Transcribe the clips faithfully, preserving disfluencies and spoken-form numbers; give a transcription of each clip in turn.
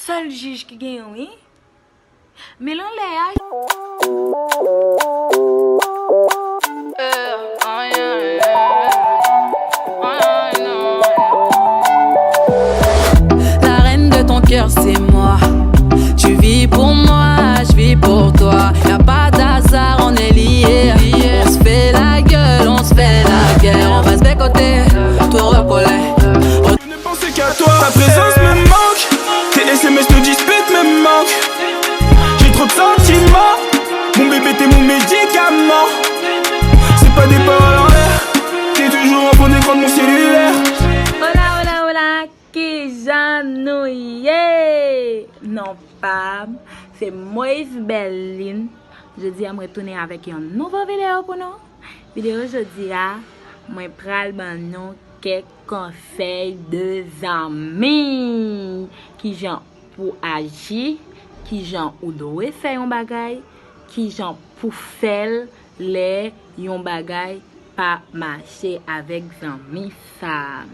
Sèl jij ki genyen, wi. Men l anlè a. La reine de ton cœur, c'est moi. Tu vis pour moi, je vis pour toi. Y a pas d'hasard, on est liés. On se fait la gueule, on se fait la guerre. On va se bécoter, toi repoler. Je ne pensais qu'à toi. Ta présence me manque. Tes S M S, nos disputes me manquent. J'ai trop de sentiments. Mon bébé, t'es mon médicament. C'est pas des paroles en l'air. T'es toujours en fond d'écran de mon cellulaire. Hola, hola, hola! Kijan nou ye? Non pa m, se Moïse Berlin. Jodi a mwen tounen avèk yon nouvo videyo pou nou. Videyo jodi a, mwen pral ban nou kèk konsèy de zanmi. Kijan pou aji, kijan ou dwe fè yon bagay, kijan pou fè l lè yon bagay pa mache avèk zanmi sa.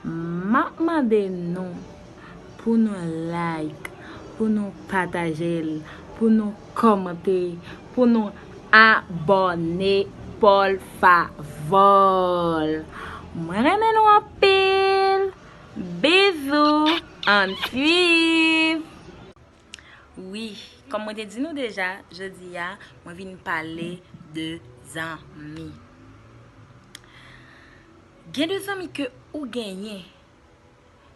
M ap mande nou pou nou like, pou nou pataje l, pou nou kòmante, pou nou abòne, por favor. Mwen renmen nou anpil. Bizou, ann swiv. Wi, kòm mwen te di nou deja, jodi a, mwen vin pale de zanmi. Gen de zanmi ke ou genyen,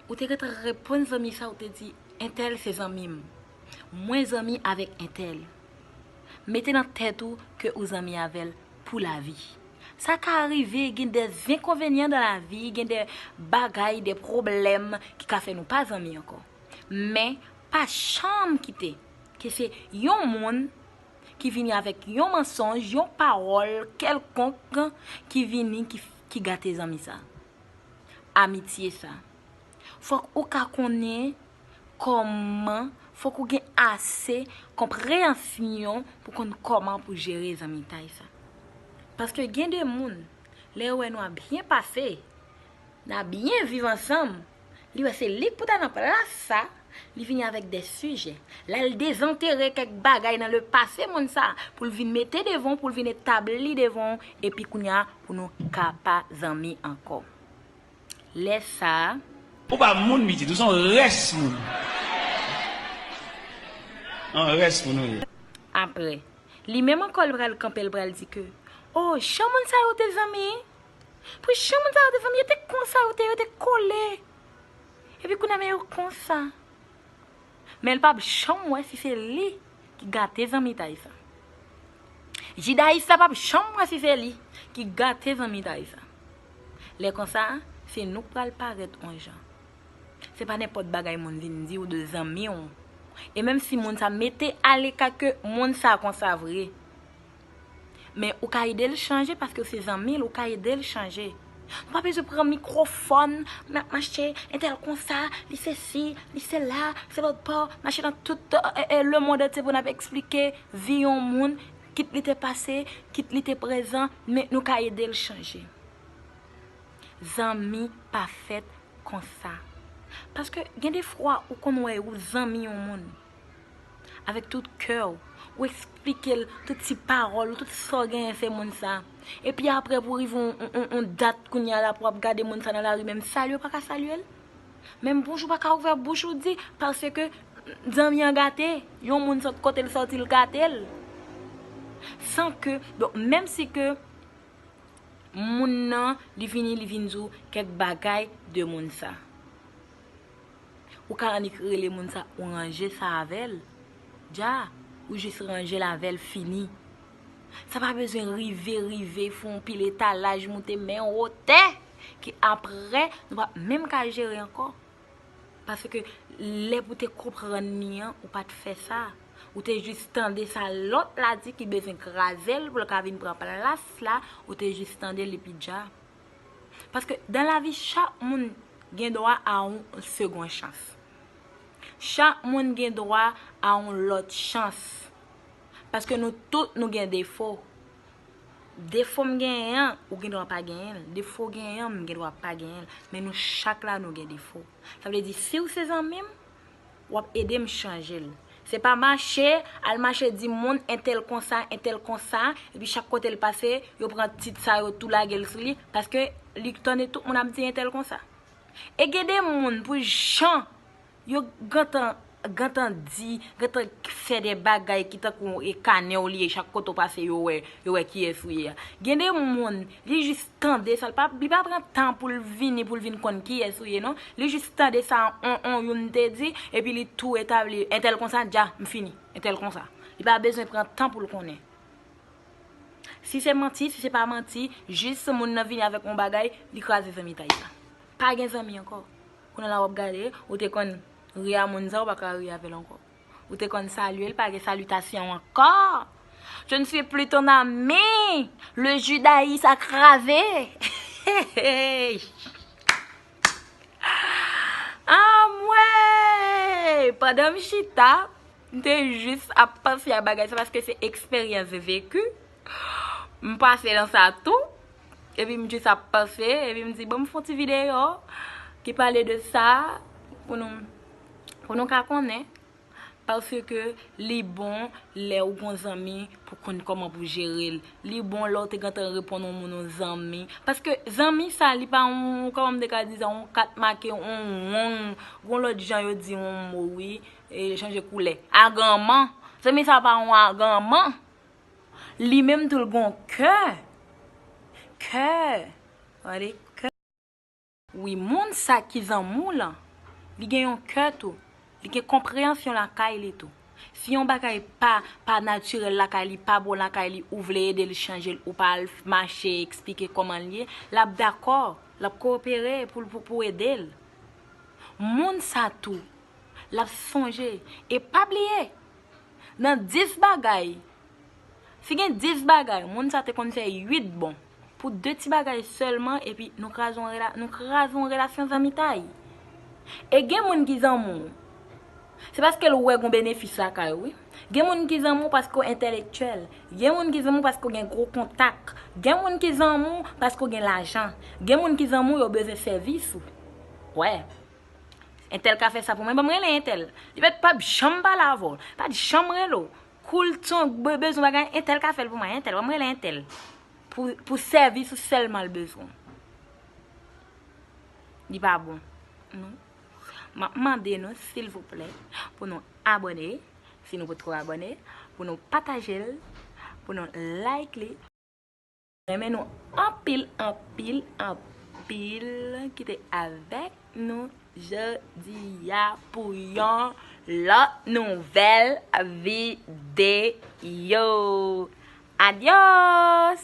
ou te gentan reponn zanmi sa, ou te di, entèl se zanmi m. Mwen zanmi avèk entèl. Mete nan tèt ou ke ou zanmi avè l pou lavi. Sa ka rive, gen de enkonvenyan dan lavi, gen de bagay, de pwoblèm ki ka fè nou pa zanmi ankò. Men, pa janm kite ke se yon moun ki vini avèk yon mansonj, yon pawòl kèlkonk ki vini, ki, ki gate zanmi sa. Amitye sa. Fòk ou ka konnen kòman, fòk ou gen ase konpreyansyon pou konn kòman pou jere zanmitay sa. Paske gen de moun, lè yo wè nou ap byen pase, n ap byen viv ansanm, li wè se li k pou ta nan plas sa, li vini avèk de sijè. L al dezantere kèk bagay nan le pase moun sa, pou l vin mete devan w, pou l vin etabli devan w, epi kounye a, pou nou ka pa zanmi ankò. Lè sa a. Ou pa moun pitit, ou se yon rès moun. Yon rès moun ou ye. Apre, li menm ankò l pral kanpe, l pral di ke, o, jan moun sa yo te zanmi, pou jan moun sa yo te zanmi, yo te konsa, yo te, yo te kole. Epi kounye a men yo konsa. Men l p ap janm wè si se li ki gate zanmitay sa. Jidayis la p ap janm wè si se li ki gate zanmitay sa. Lè konsa, se nou k pral parèt yon jan. Se pa nenpòt bagay moun vin di w de zanmi w. E menm si moun sa mete aleka ke moun sa konsa vre. Men ou ka ede l chanje paske w se zanmi l, ou ka ede l chanje. Nou pa bezwen pran mikwofòn, n ap mache, entèl konsa, li sesi, li sela, se lòt bò, mache nan tout e, e, lemonn antye pou n ap eksplike vi yon moun, kit li te pase, kit li te prezan, men nou ka ede l chanje. Zanmi pa fèt konsa. Paske gen de fwa ou konn wè ou zanmi yon moun. Avèk tout kè w, ou eksplike l tout ti pawòl ou, tout sa w genyen se moun sa. Epi apre pou rive yon, yon, yon, yon dat kounye a la pou w ap gade moun sa nan lari, menm salye w pa ka salye l. Menm bonjou pa ka ouvè bouch ou di, paske zanmi an gate, yon moun sot kote l sòti l gate l. San ke, donk, menm si ke moun nan, li vini, li vin di w kèk bagay de moun sa. Ou ka annik rele moun sa, ou ranje sa avè l. Dja, ou jis ranje l avè l, fini. Sa pa bezwen rive, rive, fè yon pil etalaj, moute men wotè, ki apre, nou p ap menm ka jere ankò. Paske lè pou te konprann li an, ou pa t fè sa. Ou te jis tande sa lòt la di ki bezwen kraze l pou l ka vin pran plas la, ou te jis tande l epi dja. Paske dan lavi, chak moun gen dwa a yon segon chans. Chak moun gen dwa a yon lòt chans. Paske nou tout nou gen defo. Defo m genyen an, ou gen dwa pa genyen l. Defo w genyen an, m gen dwa pa genyen l. Men nou chak la, nou gen defo. Sa vle di, si w se zanmi m, w ap ede m chanje l. Se pa mache, al mache di moun entèl konsa, entèl konsa, epi chak kote l pase, yo pran tit sa yo tou lage l sou li, paske li tande tout moun ap di entèl konsa. E gen de moun pou jan yo gentan, gentan di, gentan fè de bagay ki tankou e kanè w li ye, chak kote w pase yo wè, yo wè kiyès ou ye a. Gen de moun, li jis tande sa, li pa, li pa pran tan pou l vini, pou l vin konn kiyès ou ye, non. Li jis tande sa on, on youn te di, epi li tou etabli, entèl konsa, dja, m fini, entèl konsa. Li pa bezwen pran tan pou l konnen. Si se manti, si se pa manti, jis moun nan vini avèk yon bagay, li kraze zanmitay sa. Pa gen zanmi ankò. Kounye a la w ap gade, ou te konn ri a moun sa, ou pa ka ri avè l ankò. Ou te konn salye l, pa gen salitasyon ankò. Je ne suis plus ton ami. Le judaïsme a cravé. Anmwey! Pandan m chita, m te jis ap panse a bagay sa paske se eksperyans veki. M pase nan sa tou. Epi m jis ap panse, epi m di, bon, m fè yon ti videyo ki pale de sa pou nou, pou nou ka konnen. Paske li bon lè ou gon zanmi pou konn kòman pou jere l. Li bon lè w te gentan reponn yon moun yon zanmi. Paske zanmi sa, li pa yon, kòman m te ka di sa, yon kat make, yon wong. Gon lòt jan yo di yon mo, wi. E, chanje koulè. Aganman. Zanmi sa pa yon aganman. Li menm tou l gon kè. Kè. Gade, kè. Wi, moun sa ki zanmi w lan, li gen yon kè tou. Li gen konpreyansyon lakay li tou. Si yon bagay pa, pa natirèl lakay li, pa bon lakay li, ou vle ede l chanje l, ou pa al mache eksplike kòman l ye, l ap dakò, l ap kowopere pou, pou, pou ede l. Moun sa tou, l ap sonje. E pa bliye, nan dis bagay, si gen dis bagay, moun sa te konn fè uit bon. Pou de ti bagay sèlman, epi nou kraze yon rela-, nou kraze yon relasyon zanmitay. E gen moun ki zanmi w, se paske l wè gon benefis lakay ou, wi. Gen moun ki zanmi w paske w entèlektyèl. Gen moun ki zanmi w paske w gen gwo kontak. Gen moun ki zanmi w paske w gen lajan. Gen moun ki zanmi w, yo bezwen sèvis ou. Wè. Entèl ka fè sa pou mwen, ban m rele entèl. Li pèt p ap janm pale avè w, pa t janm rele w. Kou l t yon be-, bezwen bagay, entèl ka fè l pou mwen, entèl, ban m rele entèl. Pou, pou sèvis ou sèlman l bezwen. Li pa bon. Non. M ap mande nou, silvouplè, pou nou abòne, si nou potko abòne, pou nou pataje l, pou nou like li. Renmen nou anpil, anpil, anpil ki te avèk nou jodi a pou yon lòt nouvèl videyo. Adyos!